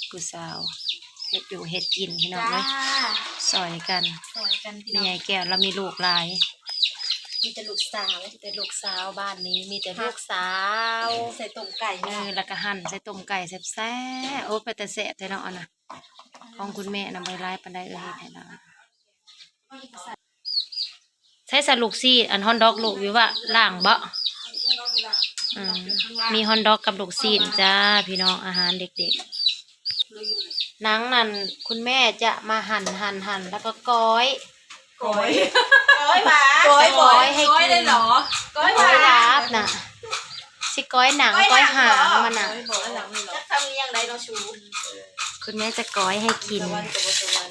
ຜູ້ສາວເຮັດຢູ່ເຮັດກິນພີ່ນ້ອງເອີຍ ຈ້າ ຊ່ອຍກັນ ຊ່ອຍກັນພີ່ນ້ອງ ແມ່ໃຫຍ່ແກ້ວລາວມີລູກຫຼາຍ ມີແຕ່ລູກສາວ ມີແຕ່ລູກສາວ ບ້ານນີ້ມີແຕ່ລູກສາວ ໃສ່ຕົ້ມໄກ່ ເອີ ແລ້ວກໍຫັ່ນໃສ່ຕົ້ມໄກ່ແຊບໆ ໂອ້ ເປັນຕາແຊບແທ້ເນາະ ອັນນະ ຂອງຄຸນແມ່ນະບໍ່ຫຼາຍປານໃດ ເອີ ເຮັດໃຫ້ລາວ ໃຊ້ສະລູກຊີ້ນ ອັນຮອດດອກລູກຢູ່ວ່າລ້າງບໍ່? ອືມ ມີຮອດດອກກັບລູກຊີ້ນຈ້າ ພີ່ນ້ອງ ອາຫານເດັກໆ ໜັງນັ້ນຄຸນແມ່ຈະມາຫັ່ນໆໆ ແລ້ວກໍກ້ອຍ ກ້ອຍ ກ້ອຍຫວາ ກ້ອຍ ກ້ອຍໃຫ້ກິນ ກ້ອຍເລີຍເຫລອ? ກ້ອຍຫວາ ກ້ອຍລາບນະ ຊິກ້ອຍໜັງ ກ້ອຍຫາງມັນນະ ກ້ອຍຫຍັງເນາະ ຈັກທຳອີ່ຫຍັງໃດເນາະຊູ ຄຸນແມ່ຈະກ້ອຍໃຫ້ກິນ ສະຫວັນກໍບໍ່ສະຫວັນ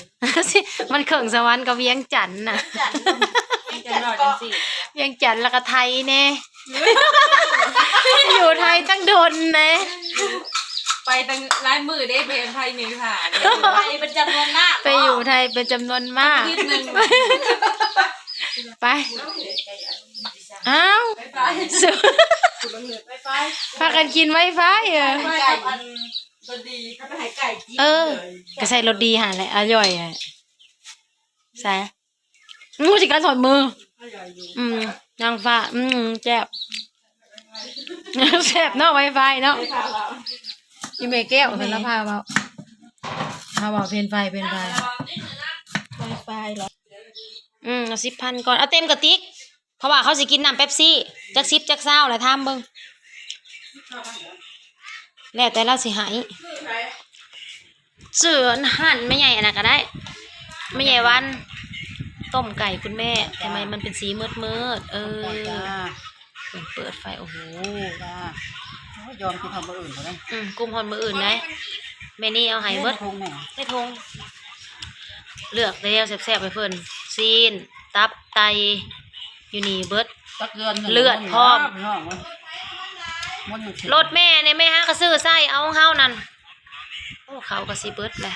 ມັນເຄິ່ງສະຫວັນກັບວຽງຈັນນະ ວຽງຈັນ ວຽງຈັນ ແລ້ວກໍໄທແດ່ ຢູ່ໄທຕັ້ງດົນນະ ໄປຕັ້ງຫຼາຍມື້ເດ້ ໄປໄທເມສາ ໄປເປັນຈຳນວນມາກ ໄປຢູ່ໄທເປັນຈຳນວນມາກ ອາທິດໜຶ່ງ ໄປ ອ້າວ ພາກັນກິນໄວໄຟ ເອີ ເອີ ກໍໃສ່ລົດດີຫັ້ນແຫຼະ ອະລ່ອຍ ໃສ່ ອືມ ຊິກັດຖອດມື ອະລ່ອຍຢູ່ ອືມ ນາງຟ້າ ອືມ ແຊບ ແຊບເນາະ ໄວໄຟເນາະ ອີແມ່ແກ້ວ ເພິ່ນລະພາເວົ້າ ເຮົາເວົ້າເພນໄຟ ເພນໄຟ ໄວໄຟເນາະ ອືມ ເອົາສິບພັນກ່ອນ ເອົາເຕັມກະຕິກ ເພາະວ່າເຂົາຊິກິນນ້ຳເປັບຊີ ຈັກສິບຈັກຊາວແຫຼະ ຖາມເບິ່ງ ແລ້ວແຕ່ລາວຊິໃຫ້ ຊື້ຫັ້ນແມ່ໃຫຍ່ອັນນັ້ນກໍໄດ້ ແມ່ໃຫຍ່ວັນ ຕົ້ມໄກ່ຄຸນແມ່ ທຳໄມມັນເປັນສີມືດໆ ເອີ ເປີດໄຟ ໂອ້ໂຫ ຈ້າ ໂອ້ຍ ຍອມກິນຮອດມື້ອື່ນພຸ້ນເດ້ ອືມ ກຸ້ມຮອດມື້ອື່ນໄດ໋ ແມ່ນີ້ເອົາໃຫ້ເບິດ ໃນຖົງ ເລືອກແຕ່ແນວແຊບໆໃຫ້ເພິ່ນ ຊີ້ນ ຕັບ ໄຕ ຢູ່ນີ້ເບິດ ຈັກເດືອນໜຶ່ງ ເລືອດພ້ອມ ພີ່ນ້ອງເອີຍ ມັນຢູ່ທີ່ ລົດແມ່ນີ້ແມ່ຫາກໍຊື້ໃສ່ເອົາຂອງເຮົານັ້ນ ໂອ້ ເຂົ້າກໍຊິເບິດແຫຼະ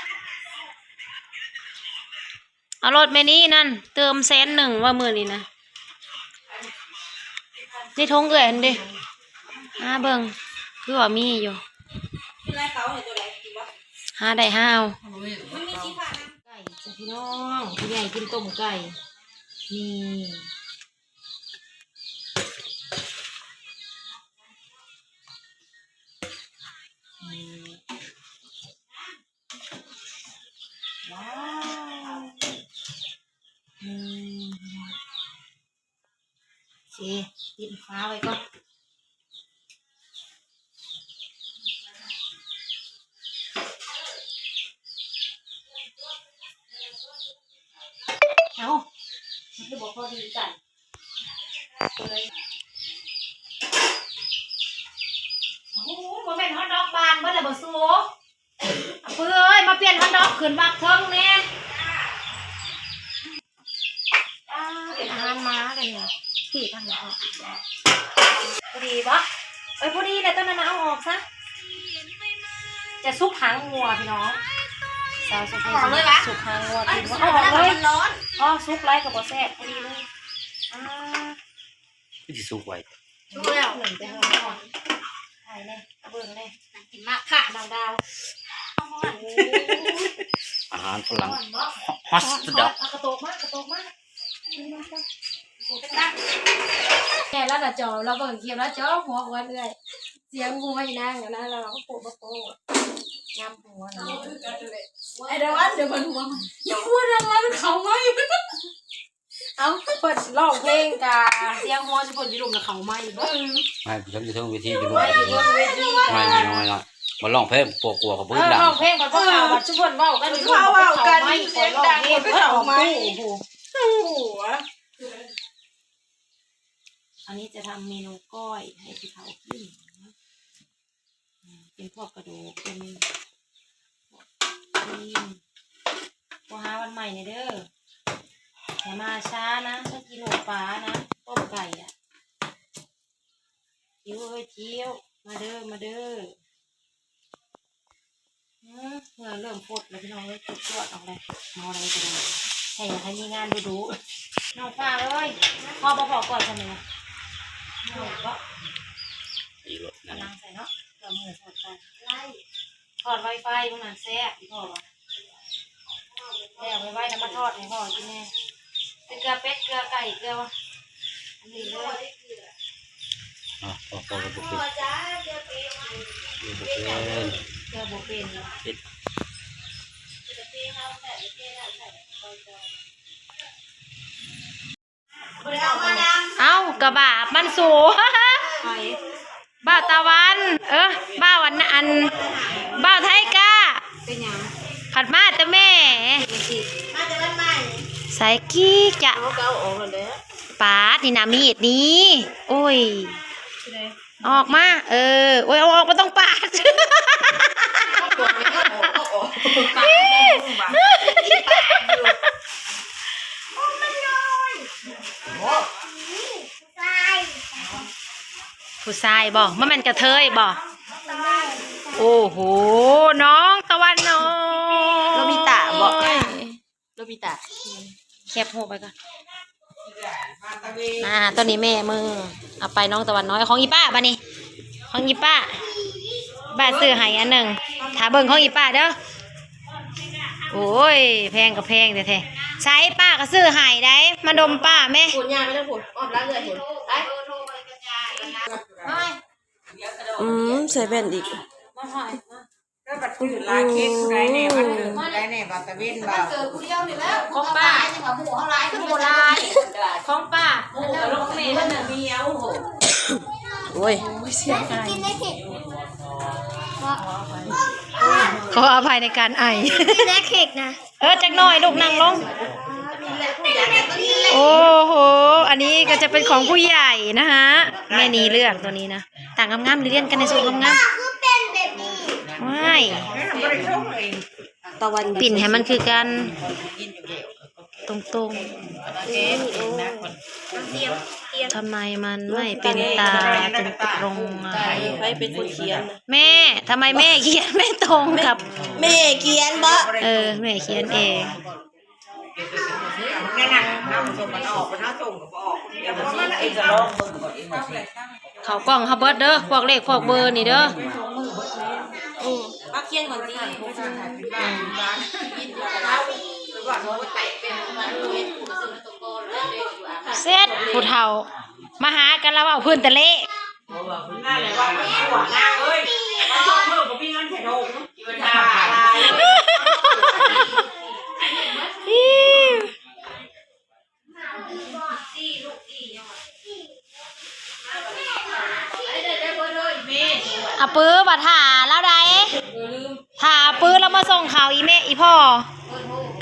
ເອົາລົດແມ່ນີ້ນັ້ນ ເຕີມແສນໜຶ່ງວ່າມື້ນີ້ນະ ໃນຖົງເອື້ອຍຫັ້ນເດ ຫາເບິ່ງ ຄືວ່າມີຢູ່ ຫາໄດ້ຫາເອົາ ໄກ່ຈ້າພີ່ນ້ອງ ຜູ້ໃຫຍ່ກິນຕົ້ມໄກ່ ນີ້ ນີ້ ວ້າວ ອືມ ໂອເຄ ປິດຝາໄວ້ກ່ອນ ເອົ້າ ມັນຄືບໍ່ພໍດີກັນ ໂອ້ໂຫ ບໍ່ແມ່ນຮອດດອກບານເບິດແລ້ວບໍ່ສູ? ອາປຶ້ຍເອີຍ ມາປ່ຽນຮອດດອກຂຶ້ນບັກເທິງແດ່ ອາ ເປັນອາຫານໝາເລີຍນີ້ ທີ່ທາງນີ້ພໍດີບໍ່? ເອີຍ ພໍດີແຫຼະ ຕອນນັ້ນນະ ເອົາອອກຊະ ຈະຊຸບຫາງງົວພີ່ນ້ອງ ສາວສຸກ ເອົາອອກເລີຍຫວາ? ຊຸບຫາງງົວ ເອົາອອກເລີຍ ມັນຮ້ອນ ອໍ ສຸກຫຼາຍກໍບໍ່ແຊບ ພໍດີເລີຍ ອາ ຄືຊິສຸກໄວ ສຸກແລ້ວ ໜຶ່ງແຕ່ເຮືອນ ຖ່າຍແດ່ ເອົາເບິ່ງແດ່ ໜ້າກິນມາກຄ່ະ ນ້ອງດາວ ອາຫານຝຣັ່ງ ຮອດສະດອກ ເອົາກະໂຕກມາ ກະໂຕກມາ ແມ່ລາວໜ້າຈໍ ລາວເບິ່ງຄລິບລາວຈໍຫົວກວ່າເອື້ອຍ ສຽງຫົວອີນາງຫັ້ນນະ ລາວວ່າໂປະບໍ່ໂປະ ຍາມຫົວນະ ໄອ້ດາວັນ ດຽວມັນຫົວ ຢ່າຫົວດັງຫຼາຍ ມັນເຂົ້າໄໝ້. ເອົ້າ ເພິ່ນຮ້ອງເພງກະ ສຽງຫົວຊຸມເພິ່ນຢູ່ລຸ່ມລະເຂົ້າໄໝ້ເບິດ ໄໝ້ຢູ່ເທິງເວທີ ຢູ່ລຸ່ມ ໄໝ້ຢູ່ເທິງເວທີ ໄໝ້ນ້ອຍໆ ມາຮ້ອງເພງ ພວກກົວເຂົາບໍ່ ເອີ ດັງ ຮ້ອງເພງ ບັດພວກເຂົາ ບັດຊຸມເພິ່ນເວົ້າກັນຢູ່ ເຂົາເວົ້າກັນ ເຂົ້າໄໝ້ ສຽງດັງ ເຂົາຮ້ອງເພງ ເຂົາເຂົ້າໄໝ້ ໂອ້ໂຫ ອັນນີ້ຈະທຳເມນູກ້ອຍໃຫ້ຜູ້ເຖົ້າກິນ. ອືມ ເປັນພວກກະດູກ ເປັນພວກຕີນ ໂທຫາວັນໃໝ່ແດ່ເດີ ຢ່າມາຊ້ານະ ເອົາກິໂລປານະ ຕົ້ມໄກ່ອະ ຈິ້ວເອີຍຈິ້ວ ມາເດີ ມາເດີ ເອີ ເຫື່ອເລີ່ມຟົດແລ້ວພີ່ນ້ອງເອີຍ ຈົວດໆອອກແລ້ວ ໝໍໃດກໍໄດ້ ໃຫ້ ໃຫ້ມີງານດຸໆ ນ້ອງຟ້າເອີຍ ພໍບໍ່ພໍກ່ອຍຊັ້ນນີ້ນະ ເອົາອີກບໍ່? ອີກໂລດ ກຳລັງໃສ່ເນາະ. ເອົາມືທອດໄປ ທອດໄວໄຟພວກນັ້ນແຊບ ອີ່ພໍ່ວ່າ ແລ້ວໄວໆ ແລ້ວມາທອດໃຫ້ພໍ່ກິນແດ່ ເກືອເປັດ ເກືອໄກ່ ເກືອ ອັນນີ້ເລີຍ ອ່ະ ພໍ່ ພໍ່ກໍບໍ່ເປັນ ເກືອບໍ່ເປັນ ເກືອບໍ່ເປັນ ເປັດ ເອົ້າ ກະບາບມັນສູ ໃຜ? ບ່າວຕາວັນ ເອີ ບ່າວອັນ ອັນ ບ່າວໄທກ້າ ເປັນຫຍັງ? ຜັດມາແຕ່ແມ່ ມາແຕ່ວັນໃໝ່ ໃສ່ກີກຈະ ເອົາກໍເອົາອອກແລ້ວແຫຼະ ປາດ ນີ້ນະ ມີດນີ້ ໂອ້ຍ ອອກມາ ເອີ ໂອ້ຍ ເອົາອອກ ບໍ່ຕ້ອງປາດ ປາດ ໂອ້ ມັນນ້ອຍ ໂອ້ ຜູ້ຊາຍບໍ? ບໍ່ແມ່ນກະເທີຍບໍ? ໂອ້ໂຫ ນ້ອງຕາວັນນ້ອຍ ໂລບິຕະບໍ? ໂລບິຕະ ແຄບຮູບໄວ້ກ່ອນ ອ່າ ຕອນນີ້ແມ່ມື ເອົາໄປນ້ອງຕາວັນນ້ອຍ ຂອງອີປ້າບາດນີ້ ຂອງອີປ້າ ປ້າຊື້ໃຫ້ອັນໜຶ່ງ ຖ້າເບິ່ງຂອງອີປ້າເດີ. ໂອ້ຍ ແພງກໍແພງແທ້ໆ ໃສ ປ້າກໍຊື້ໃຫ້ໄດ໋ ມາດົມປ້າແມະ ພຸ້ນ ຍ່າງໄປທາງພຸ້ນ ອ້ອມຫຼັງເອື້ອຍພຸ້ນ ໄປ ອືມ ໃສ່ແວ່ນອີກ ແລ້ວບັດຈື່ຫຼາຍ ເຄັກຜູ້ໃດແນ່ ວັນເກີດຜູ້ໃດແນ່ ບ່າວຕາເວັນ ບ່າວ ຂອງປ້າ ໝູ່ເຮົາຫຼາຍ ໝູ່ຫຼາຍ ຂອງປ້າ ໝູ່ກັບຂອງແມ່ ອັນໜຶ່ງ ໂອ້ຍ ເສຍໃຈ ຂໍອະໄພໃນການໄອ ກິນແນ່ເຄັກນະ ເອີ ຈັກໜ້ອຍລູກ ນັ່ງລົງ ໂອ້ໂຫ ອັນນີ້ກໍຈະເປັນຂອງຜູ້ໃຫຍ່ນະຮະ ແມ່ນີເລືອກຕົວນີ້ນະ ຕ່າງງາມໆ ລຽນກັນໃນສູງງາມໆ ວ້າຍ ຕາວັນ ປິ່ນໃຫ້ມັນຄືກັນ ຕົງໆ ທຳໄມມັນໄມ່ເປັນຕາຕົງໆ ໃຜເປັນຄົນຂຽນນະ? ແມ່ ທຳໄມແມ່ຂຽນໄມ່ຕົງກັບ ແມ່ຂຽນບໍ? ເອີ ແມ່ຂຽນເອງ ເຂົ້າກ້ອງເຮົາເບິດເດີ ພວກເລກພວກເບີນີ້ເດີ ອືມ ມາຂຽນກ່ອນຕິ ເສັດ ຜູ້ເຖົ້າ ມາຫາກັນລະເວົ້າພື້ນແຕ່ເລກ ນັ້ນແຫຼະວ່າມັນຊົ່ວນາງເອີຍ ມາສອງມື້ບໍ່ມີເງິນໃສ່ຖົງ ອາປືວ່າຖ້າລາວໃດ ຖ້າອາປືລາວມາສົ່ງເຂົ້າອີແມ່ ອີພໍ່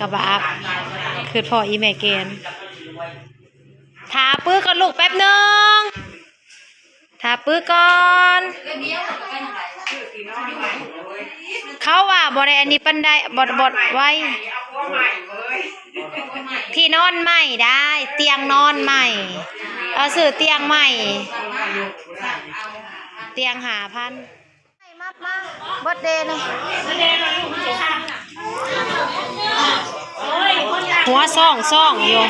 ກະບາບ ຄຶດພໍ້ອີແມ່ແກ່ນ ຖ້າອາປືກ່ອນລູກແປັບໜຶ່ງ ຖ້າປຶກກ່ອນ ເຂົາວ່າບໍ່ໄດ້ອັນນີ້ປານໃດ ບໍ່ ບໍ່ໄວ ທີ່ນອນໃໝ່ໄດ້ ຕຽງນອນໃໝ່ ເອີ ຊື້ຕຽງໃໝ່ ຕຽງຫ້າພັນ ມາ ມາ ເບິດເດນີ້ ຫົວຊ່ອງໆຢູ່.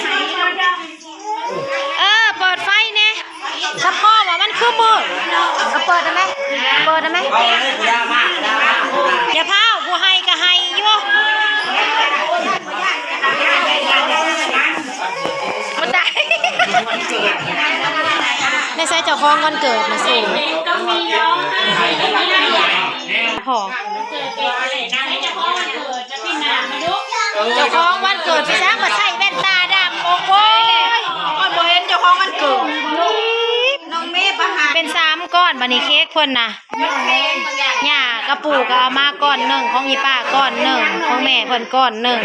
ເອີ ເປີດໄຟແດ່ ສະເພາະວ່າມັນຄືມືດ ກໍເປີດໄດ້ໄໝ? ເປີດໄດ້ໄໝ? ຢ່າພ້າວ ຜູ້ໃຫ້ກໍໃຫ້ຢູ່ ບໍ່ຕາຍ ໄດ້ໃຊ້ເຈົ້າຂອງວັນເກີດມາສົ່ງ ພໍ່ ເຈົ້າຂອງວັນເກີດໄປຊະ ມາໃສ່ແວ່ນຕາດຳ ໂອ້ຍ ຂ້ອຍບໍ່ເຫັນເຈົ້າຂອງວັນເກີດ ນ້ອງເມປະຫາ ເປັນສາມກ້ອນ ບາດນີ້ເຄັກເພິ່ນນະ ຍ່າກັບປູ່ກໍເອົາມາກ້ອນໜຶ່ງ ຂອງອີປ້າກ້ອນໜຶ່ງ ຂອງແມ່ເພິ່ນກ້ອນໜຶ່ງ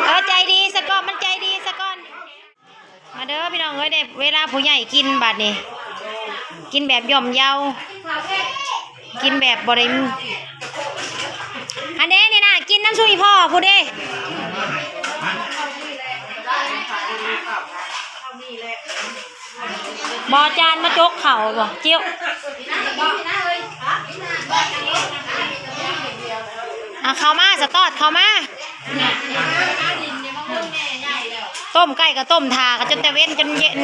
ເອີ ໃຈດີສະກ່ອນ ມັນໃຈດີສະກ່ອນ. ມາເດີພີ່ນ້ອງເອີຍ ໄດ້ເວລາຜູ້ໃຫຍ່ກິນບາດນີ້ ກິນແບບຢ່ອມເຍົາ ກິນແບບບໍ່ໄດ້ ອັນເດ້ນີ້ນະ ກິນນຳຊຸມອີ່ພໍ່ຜູ້ເດ້ ບໍ່ ຈານມາຈົກເຂົ້າບໍ່ ຈິ້ວ ອ່ະ ເຂົ້າມາ ສະຕອດ ເຂົ້າມາ. ຕົ້ມໄກ່ກໍຕົ້ມຖ້າ ກໍຈົນແຕ່ເວັນຈົນເຢັນ.